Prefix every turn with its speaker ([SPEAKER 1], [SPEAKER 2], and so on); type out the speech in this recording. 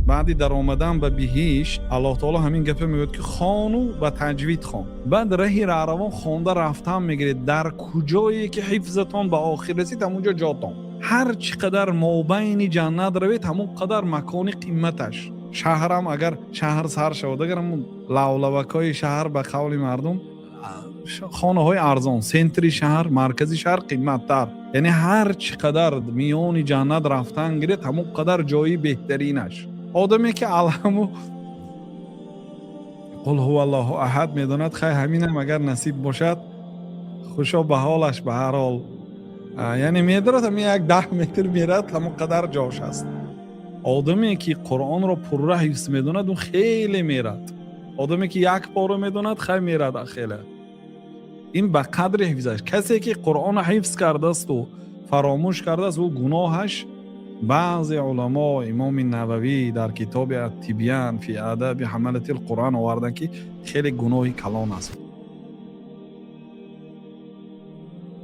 [SPEAKER 1] Баъди даромадан ба биҳишт Аллоҳ таоло ҳамин гапа мегӯяд, ки хону ба таҷвид хон. Баъд раҳи раъравон хонда рафтан мегиред. Дар куҷое ки ҳифзатон ба охир расид, ҳамун ҷо ҷотон. Ҳар чӣ қадар мобайни ҷаннат равед, ҳамон қадар макони қиматаш. Шаҳрам агар шаҳр сар шавад, агар ҳамун лавлавакҳои шаҳр, ба қавли мардум, хонаҳои арзон, центри шаҳр, маркази шаҳр қиматтар. Яъне ҳар чӣ қадар миёни ҷаннат рафтан гиред, ҳамон қадар ҷои беҳтаринаш. Одаме ки алҳаму қул ҳуваллоҳу аҳад медонад, хай, ҳаминам агар насиб бошад, хушо ба ҳолаш. Ба ҳар ҳол, яъне медорад, ҳамин як 10 метр мерад, ҳамон қадар ҷош аст. Одаме ки Қуръонро пурра ҳифз медонад, ӯ хеле мерад. Одаме ки як пора медонад, хай, мерад хеле. Ин ба қадри ҳифзаш. Касе ки Қуръонро ҳифз кардаасту фаромӯш кардааст, ӯ гуноҳаш, баъзе уламо, имоми Нававӣ дар китоби Аттибян фи адаби ҳамалати лқуръон оварданд, ки хеле гуноҳи калон аст.